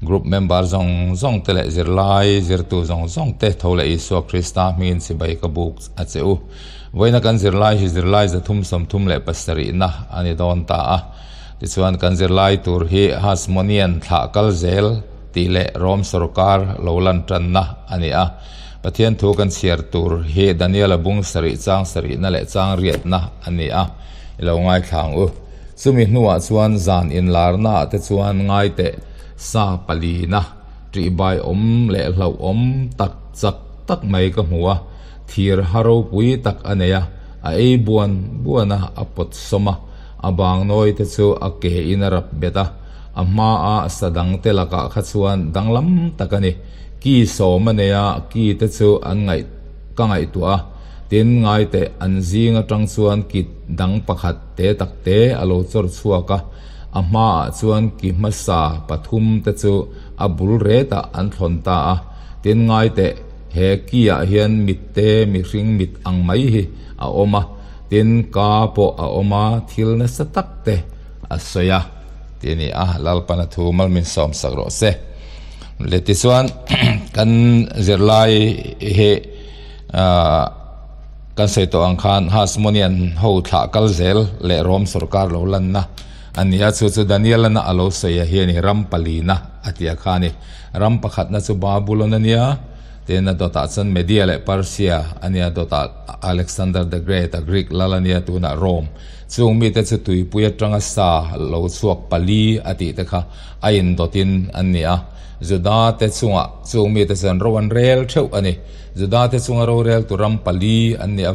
Group member zawng zawng te leh zirlai zirtu zawng zawng te tho leh Isua Krista hmingin chibai ka buk a che u. Vawiina kan zirlai hi zirlai 337na a ni dawn ta a. Tichuan kan zirlai tur hi Hasmonean thlah kal zel tih leh Rom sorkar lo lan tanna a ni a. Pathian thu kan chhiar tur hi Daniela bung sarih chang sarihna leh chang riatna a ni a, i lo ngaithla ang u. Chumi hnuah chuan zan inlarnaah te chuan ngaiteh sa palina ṭihbai awm leh hlauhawm tak chak tak mai ka hmu a, thir ha ropui tak a nei a, a ei buan buan a, a pawt sawm a, a bang nawi te chu a ke in a rap bet a, a hmaa sa dang te lakah kha chuan danglam tak a ni. Ki sawm a nei a, ki te chu an ngaih ka ngaihtuah a, tin ngaiteh an zing atang chuan ki dang pakhat te tak te a lo chawr chhuak a, a hmaah chuan ki hmasa pathum te chu a bul retah an thlawn ta a, tin ngaiteh he ki ah hian mit te mihring mit ang mai hi a awm a, tin ka pawh a awm a, thil nasa tak te a sawi a ti a ni a, Lalpana thu malmin sawm sak rawh se. Le tichuan kan zirlai hi kan sawi tawh ang khan Hasmonean ho thlah kal zel leh Rom sorkar lo lanna a ni a, chu chu Danielana a lo sawi a hi a ni, ram palina a ti a kha a ni. Ram pakhatna chu Babulon a nia, tin a dawtah chuan Media leh Persia a nia, dawtah Alexander the Great a Greek lal a nia, tunah Rome. Chung mite chu tuipui atanga sa lo chhuak pali a tih te kha a indawtin an ni a. Juda-te chungah chung mite chuan ro an rel theuh a ni. Juda-te chunga roreltu ram pali an nih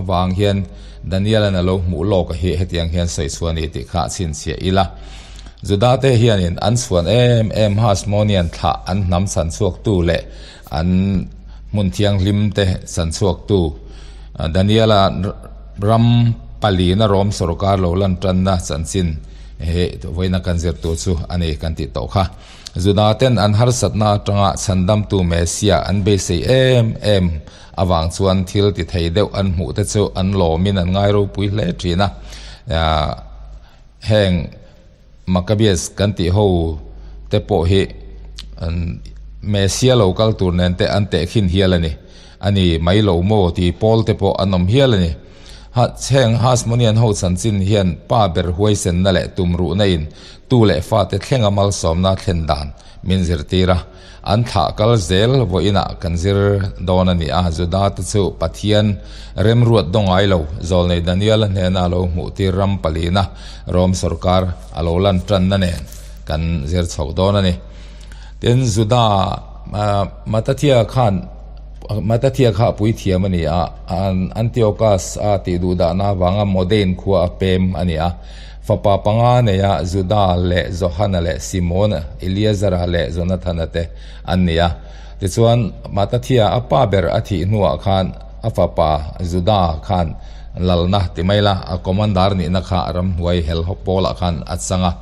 avang hian Daniel-a'n a lo hmuh lawk a hi hetiang hian sawi chhuah a ni tih kha a chhinchhiah ila. Juda-te hianin an chhuan em em Hasmonean thlah an hnam chhanchhuaktu leh an hmun thianghlimte chhanchhuaktu Daniel-a ram palina Rom sorkar lo lan tanna chanchin he vawiina kan zir tur chu a ni kan tih tawh kha. Juda ten an harsatna atanga chhandamtu Messiah an beisei em em avang chuan thil ti thei deuh an hmuh te chu an lawmin an ngai ropui hle thin a. Heng Maccabees kan tih ho te pawh hi Messiah lo kal tur nen te an tehkhin hial a ni. A ni mai lo maw ti pawl te pawh an awm hial a ni. Heng Hasmonean ho chanchin hian pa ber huaisenna leh tumruhna in tu leh fate thlenga malsawmna thlen dan min zirtir a. An thlah kal zel vawiinah kan zir dawn a ni a, Juda te chu Pathian remruat daw ngai lo, Zawlnei Daniela hnena a lo hmuhtir ram palina Rom sorkar a lo lan tanna nen kan zir chhoh dawn a ni. Tin, Juda Matathia khan Matathia kha a puithiam a ni a, Antiochus a tih duhdahna avanga Modein khua a pem a ni a. Fapa panga neia Juda leh Johana leh Simona, Eleazara leh Jonathana te an ni a. Tichuan, Matathia a pa ber a thih hnuah khan a fapa Juda khan lalna ti mai la, a commander nihna kha ramhnuai helhawk pawlah khan a chang a.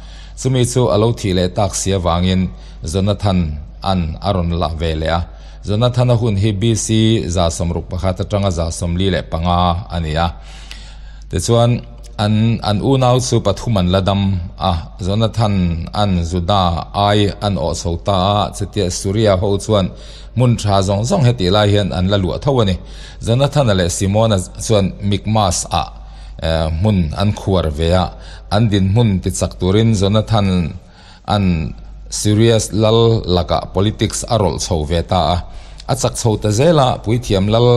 Chumi chu a lo thih leh tak si avangin Jonathan an a rawn la ve leh a. Jonathana hun hi BC 61 atanga 45 a ni a. Tichuan, an an unau chu pathum an la dam a, Jonathan an Juda ai an awh chho ta a, chutia Suria ho chuan hmun tha zawng zawng hetih lai hian an la luah tho a ni. Jonathana leh Simona chuan Mikmas ah hmun an khuar ve a, an dinhmun tichak turin Jonathan an Sirius lal lakah politics a rawlh chho ve ta a, a chak chho ta zel a, puithiam lal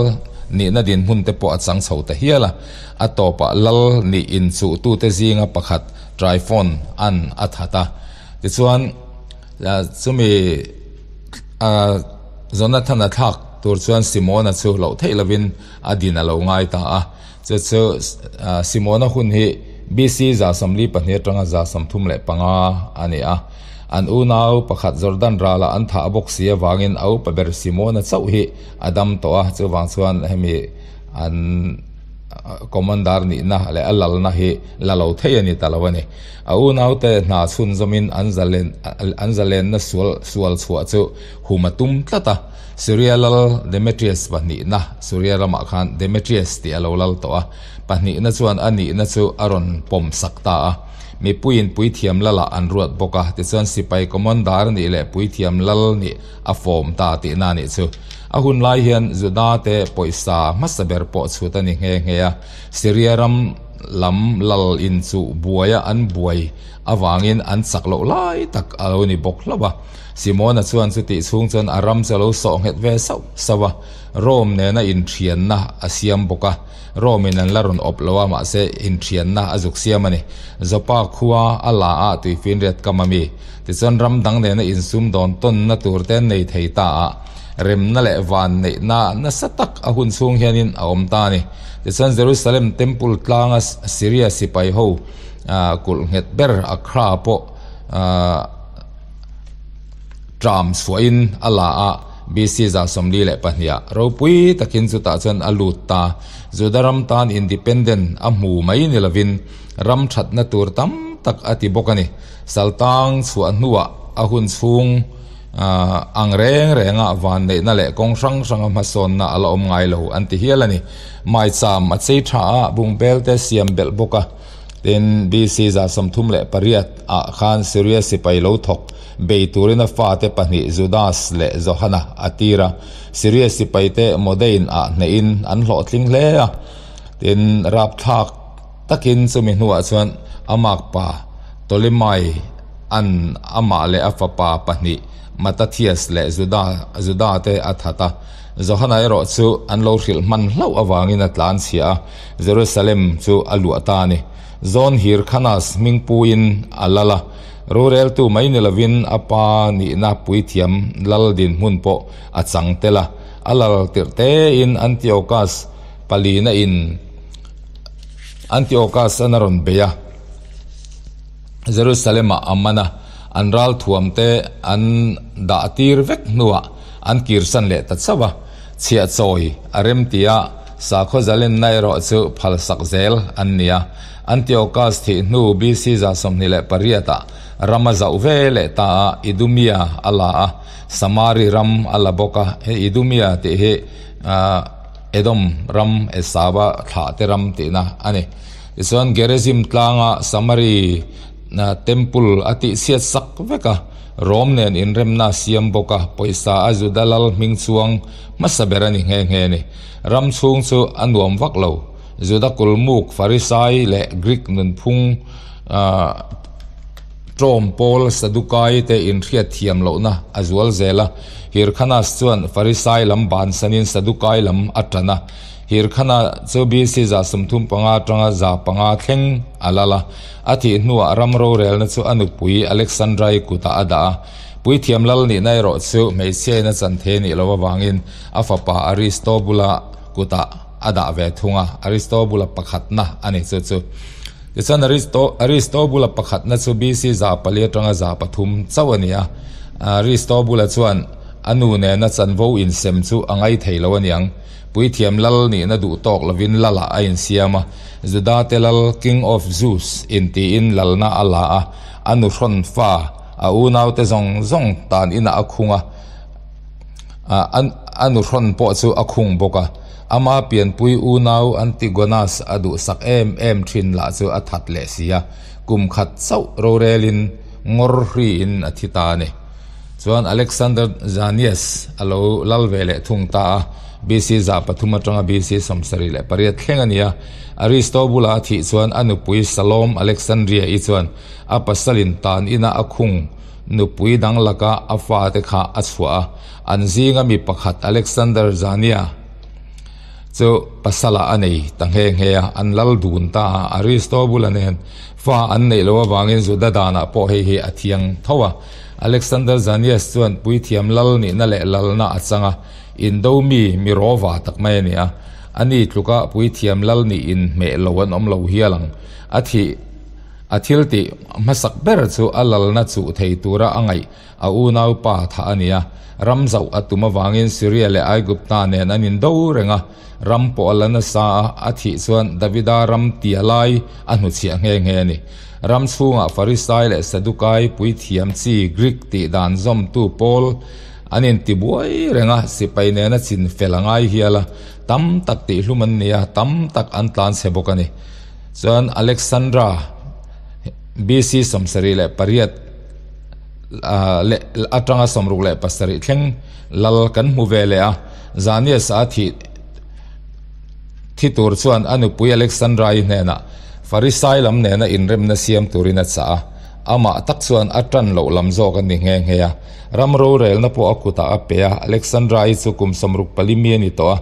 nihna dinhmun te pawh a chang chho ta hial a, a tawpah lal nih inchuhtute zinga pakhat Tryphon an a that a. Tichuan, chumi Jonathan-a thlak tur chuan Simona chu loh theih lovin a din a lo ngai ta a. Chu chu Simona hun hi BC 42 atanga 35 a ni a. An unau pakhat Jordan ralah an thah bawk si avangin a upa ber Simona chauh hi a dam tawh a, chuvang chuan hemi an commander nihna leh a lalna hi la lo thei a ni ta lo a ni. A unaute hna chhunzawmin an zalen an zalenna sual sual chhuah chu hum a tum tlat a. Suria lal Demetrius pahnihna, Suria ramah khan Demetrius tih a lo lal tawh a, pahnihna chuan a nihna chu a rawn pawm sak ta a. Mipuiin puithiam lalah an ruat bawk a, tichuan sipai commander nih leh puithiam lal nih a fawm ta tihna a nih chu. A hun lai hian Juda te pawisa hmasa ber pawh chhut a ni nghe nghe a, Syria ram lam lal in chu buaia an buai avangin an chak loh lai tak a lo ni bawk hlauh a. Simona chuan chutih chhung chuan a ram chu a lo sawh nghet ve sauh sauh a, Rome nena inthianna a siam bawk a. Rome in an la rawn awp lo a, mahse inthianna a zuk siam a ni. Joppa khua a la a tuifinriat kam a mi. Tichuan ram dang nena insum dawn tawnna tur te an nei thei ta a, remna leh van neihna nasa tak a hun chhung hianin a awm ta a ni. Tichuan Jerusalem Temple tlanga Syria sipai ho kulh nghet ber Akhra pawh Tram chhuahin a la a, BC 42 ah ropui takin chutah chuan a lut ta. Juda ram tan independent a hmu mai ni lovin ram thatna tur tam tak a ti bawk a ni. Saltang chhuah hnuah a hun chhung ang reng renga vanneihna leh kawng hrang hranga hmasawnna a la awm ngai lo an ti hial a ni. Maicham a chei tha a, bungbel te siam belh bawk a. Tin, BC 38 ah khan Syria sipai lo thawk bei turin a fate pahnih Judas leh Johana a tir a. Syria sipaite Modein ah hnehin an hlawhtling hle a. Tin, rapthlak takin chumi hnuah chuan a makpa Ptolemai an amah leh a fapa pahnih Mattathias leh Juda Juda te a that a. Johana erawh chu an lo hrilh hman hlauh avangin a tlanchhia a. Jerusalem chu a luah ta a ni. John Hyrcanus hmingpuiin a lal a, roreltu mai ni lovin a pa nihna puithiam lal dinhmun pawh a chang tel a. A lal tirh tein Antiochus palina in Antiochus an a rawn bei a, Jerusalem-ah a man a, an ralthuamte an dah tir vek hnuah an kirsan leh ta chauh a. Chhiah chawi a rem ti a, sakhaw zalenna erawh chu phalsak zel an ni a. Antiochus thih hnu BC 28 ah ram a zauh ve leh ta a, Idumea a la a, Samari ram a la bawk a. He Idumea tih hi Edom ram Esava thlahte ram tihna a ni. Tichuan Gerizim tlanga Samari Temple a tihchhiat sak vek a. Rom nen inremna a siam bawk a, pawisa a Juda lal hming chuang hmasa ber a ni nghe nghe a ni. Ram chhung chu a nuam vak lo. Juda kulmuk, Farisai leh Greek nunphung ṭawm pawl Sadukai te inhriat thiam lohna a zual zel a. Hyrcanus chuan Farisai lam bansanin Sadukai lam a ṭan a. Hirkhana chu BC 35 atanga 500 thleng a lal a. A thih hnuah ram rorelna chu a nupui Alexandra-i kutah a dah a. Puithiam lal nihna erawh chu hmeichhiain a chan thei nih loh avangin a fapa Aristobula kutah a dah ve thung a, Aristobula pakhatna a ni chu chu. Tichuan Aristobula pakhatna chu BC 400 atanga 300 chauh a ni a. Aristobula chuan a nu nena chanvo insem chu a ngaithei lo a niang. Puithiam lal nihna duh tawk lovin lalah a insiam a, Judate lal, King of Jews, intiin lalna a la a, a nuhrawn fa, a unaute zawng zawng tan inah a khung a, a nuhrawn pawh chu a khung bawk a. Ama pianpui unau Antigonus a duhsak em em thin lah chu a that leh si a, kum khat chauh rorelin ngawr hriin a thi ta a ni. Chuan Alexander Jannaeus a lo lal ve leh thung ta a, BC 300 atanga BC 78 thleng a ni a. Aristobula a thih chuan a nupui Salome Alexandria-i chuan a pasalin tan ina a khung nupui dang laka a fate kha a chhuah a, an zinga mi pakhat Alexander Jannaea chu pasalah a nei ta nghe nghe a, an lal dun ta a. Aristobula nen fa an neih loh avangin Juda danah pawh hei hi a thiang tho a. Alexander Jannaeus chuan puithiam lal nihna leh lalna a chang a, indo mi mi rawva tak mai a ni a. Ani tluka puithiam lal nih inhmeh lo an awm lo hial ang. A thih a thil tih hmasak ber chu a lalna chuh thei tura a ngaih a unaupa thah a ni a. Ram zauh a tum avangin Syria leh Aigupta nen an indo reng a, ram pawh a la nasa a, a thih chuan Davida ram tia lai a hnuchhiah nghe nghe a ni. Ram chhungah Farisai leh Sadukai puithiam chi Greek tih dan zawmtu pawl an intibuai reng a, sipai nena chin fel a ngai hial a, tam tak tihhlum an ni a, tam tak an tlan chhe bawk a ni. Chuan Alexandra. BC 78 leh atanga 67 thleng lal kan hmu ve leh a, Zanias a thih thi tur chuan a nupui Alexandra-i hnenah Farisai lam nena inremna siam turin a chah a, amah tak chuan a tan loh lam zawk a ni nghe nghe a. Ram rorelna pawh a kutah a pe a, Alexandra-i chu kum 64 mi a ni tawh a,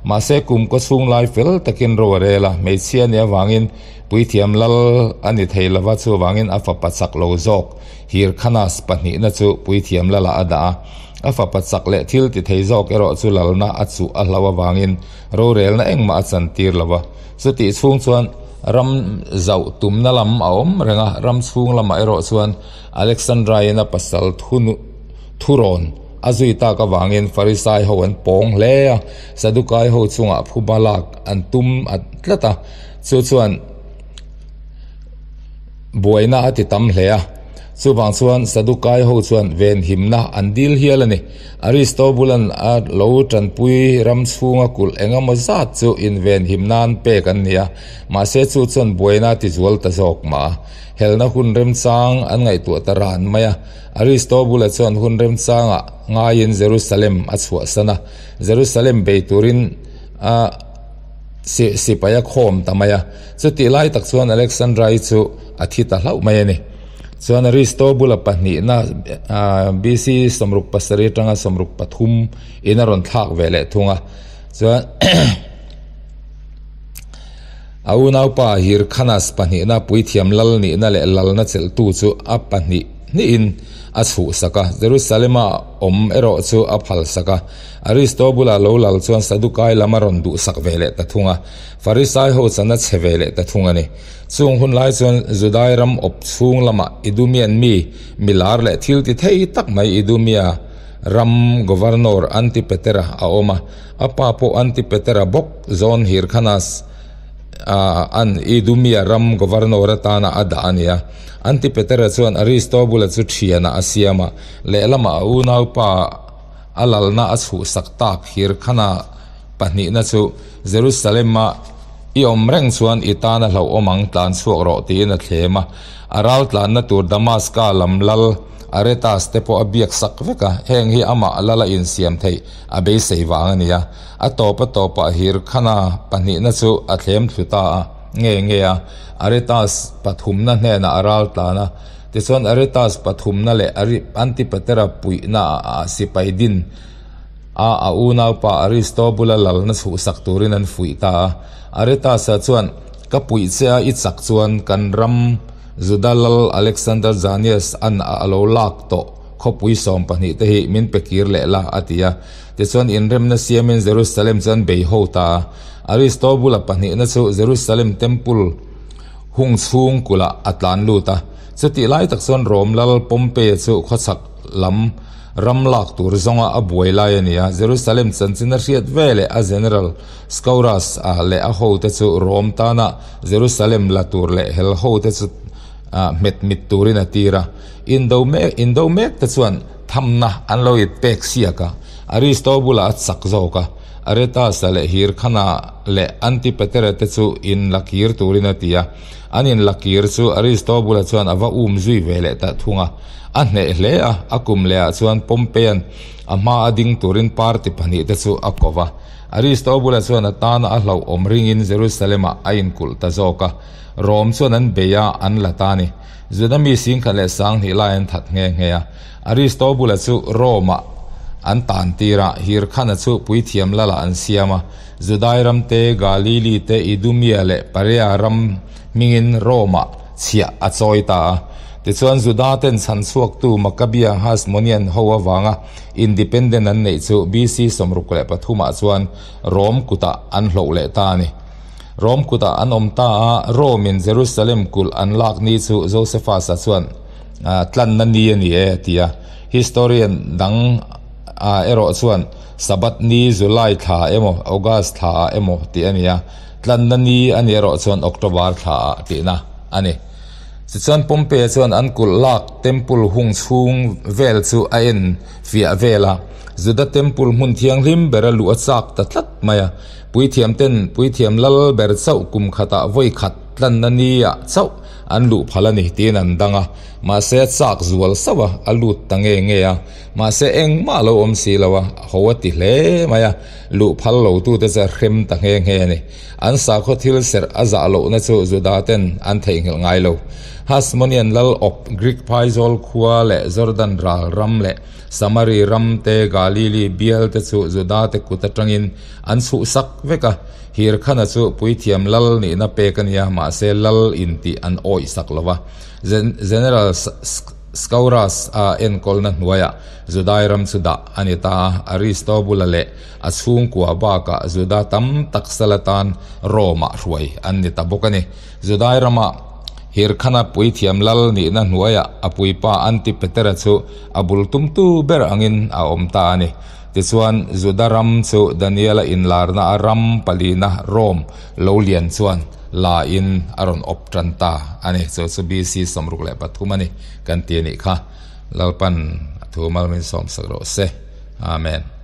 mahse kum kaw chhung lai fel takin ro a rel a, hmeichhia nih avangin puithiam lal a ni thei lova, chuvangin a fapa chak lo zawk Hyrcanus pahnihna chu puithiam lalah a dah a, a fapa chak leh thil ti thei zawk erawh chu lalna a chuh a hlauh avangin rorelna engmah a chantir lo va, chutih chhung chuan ram zauh tumna lam a awm reng a, ram chhung lamah erawh chuan Alexandra-in a pasal thurawn a zui tak avangin Farisai ho an pawng hle a, Sadukai ho chungah phuba lak an tum a tlat a, chu chuan buaina a ti tam hle a. Chuvang chuan Sadukai ho chuan venhimna an dil hial a ni. Aristobulan a lo tanpui ram chhunga kulh engemaw zat chu invenhim nan pek an ni a, mahse chu chuan buaina a tizual ta zawk mah a. Helna hun remchang an ngaihtuah ta ran mai a. Aristobula chuan hun remchangah ngaiin Jerusalem a chhuahsan a, Jerusalem bei turin a sipai a khawm ta mai a. Chutih lai tak chuan Alexandra-i chu a thi ta hlauh mai a ni. Chuan Aristobula pahnihna BC 67 atanga 63 in a rawn thlak ve leh thung a. Chuan a unaupa Hyrcanus pahnihna puithiam lal nihna leh lalna chelhtu chu a pahnih hnihin a chhuhsak a, Jerusalema awm erawh chu a phalsak a. Aristobula lo lal chuan Sadukai lam a rawn duhsak ve leh ta thung a. Farisai ho chan a chhe ve leh ta thung a ni. Chung hun lai chuan Judai ram awp chhung lamah Idumian mi, mi lar leh thil ti thei tak mai Idumia ram Governor Antipatera a awm a. A pa pawh Antipatera bawk John Hyrcanus an Idumia ram Governor atana a dah a ni a. Antipatera chuan Aristobula chu thianah a siam a, lehlamah a unaupa a lalna a chhuhsak tak Hyrcana pahnihna chu Jerusalem-a i awm reng chuan i tan a hlauhawm ang tlan chhuak rawh tiin a thlem a. A ral tlanna tur Damaska lam lal Aretas te pawh a biak sak vek a, heng hi amah lala insiam theih a beisei vang a ni a. A tawp a tawpah Hirkhana pahnihna chu a thlem thlu ta a, nge nge a, Aretas pathumna hnenah a ral tlan a. Tichuan Aretas pathumna leh Antipatera puihna ah sipai din A a unaupa Aristobula lalna chhuhsak turin an fuih ta a. Aretas-a chuan, Ka puih che a i chak chuan kan ram Juda lal Alexander Jannaeus an a lo lak tawh khawpui 12 te hi min pe kir leh la, a ti a. Tichuan inremna siamin Jerusalem chu an bei ho ta a. Aristobula pahnihna chu Jerusalem Temple hung chhung kulhah a tlan lut a. Chutih lai tak chuan Rom lal Pompey-a chu khawchhak lam Ram lak tur zawnga a buai lai a ni a, Jerusalem chanchin a hriat ve leh a General Scaurus a leh a hote chu Rome tana Jerusalem la tur leh hel hote chu hmet mit turin a tir a. Indo mek indo mek te chuan thamna an lo it pek siak a, Aristobula a chak zawk a, Aretas-a leh Hirkhana leh Antipatera te chu in la kir turin a ti a, an in la kir chu Aristobula chuan a va um zui ve leh ta thung a. A hneh hle a, a kum lehah chuan Pompeian a hma a ding turin party pahnihte chu a ko va. Aristobula chuan a tana a hlauhawm ringin Jerusalem-ah a inkulh ta zawk a. Rom chuan an bei a, an la ta a ni. Juda mi singkhat leh sanghnih lai an that nghe nghe a. Aristobula chu Rome-ah an tan tir a, Hirkhana chu puithiam lalah an siam a. Judai ram te, Galili te, Idumea leh Perea ram hmingin Rome-ah chhiah a chawi ta a. Tichuan Juda ten chhan chhuaktu Maccabea Hasmonean ho avanga independent an neih chu BC 63 ah chuan Rome kutah an hloh leh ta a ni. Rome kutah an awm ta a, Rome in Jerusalem kulh an lak ni chu Josephus-a chuan tlanna ni a ni e a ti a. Historian dang erawh chuan Sabbath ni July thla emaw August thla ah emaw tih a ni a, tlanna ni a ni erawh chuan October thla ah tihna a ni. Tichuan Pompey chuan an kulh lak temple hung chhung vel chu a en fiah vel a, Juda temple hmun thianghlim bera luh a chak ta tlat mai a. Puithiam ten puithiam lal ber chauh kum khatah vawi khat tlanna nia chauh an luh phal a ni tiin an dang a, mahse a chak zual sauh a, a lut ta nge nge a, mahse engmah a lo awm si lo a, ho a ti hle mai a, luh phal lo tute chu a hrem ta nghe nghe a ni. An sakhaw thil serh a zah lohna chu Juda ten an theihnghilh ngai lo. Hasmonian lal awp Greek phaizawl khua leh Jordan ral ram leh Samari ram te Galili bial te chu Juda te kut atangin an chhuhsak vek a. Hirkhana chu puithiam lal nihna pek a nia, mahse lal intih an awihsak lo va. General Skouras a enkawlna hnuaiah Judai ram chu dah a ni ta a, Aristobula leh a chhungkua bakah Juda tam tak sal atan Rome-ah hruai an ni ta bawk a ni. Judai rama Hirkhana puithiam lal nihna hnuaiah a puipa Antipetera chu a bul tumtu ber angin a awm ta a ni. Tichuan, Juda ram chu Daniela inlarna a ram palina Rome lo lian chuan la in a rawn awp tan ta a ni. Chu chu BC 63 a ni kan ti a nih kha. Lalpan a thu mal min sawmsak rawh se. Amen.